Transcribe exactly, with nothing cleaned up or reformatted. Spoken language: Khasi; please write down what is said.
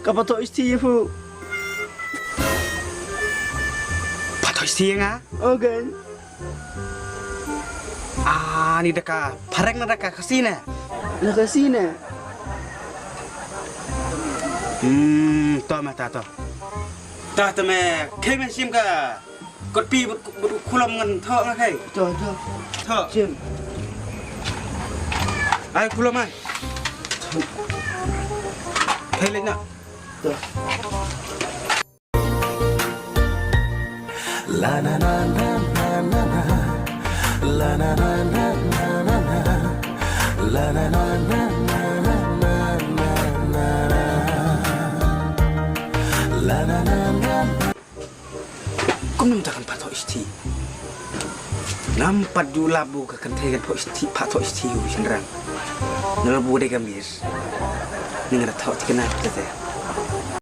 Ka pathoh shithi ïa phi. Pathoh shithi ïa nga? Okay. Ah, ni da ka phareng ne da ka Khasi ne? Na Khasi ne. Hmm, to ma ta to. Ta ta me, khe me shim ka. Kot pi bud bud khulom ngan thoh nga khai. To, to. Thoh. Shim. Ai khulom ai. Khai leh na. To. La na na na na na na. La na na na na na na. La na na na na na na. La na na na. Kumno mynta kan pathoh shithi? Ngam pat ju lap bu ka kynthei kan thoh shithi, pathoh shithi u shynrang. Nga bu dei ka mir. Nga da thoh thikna te te.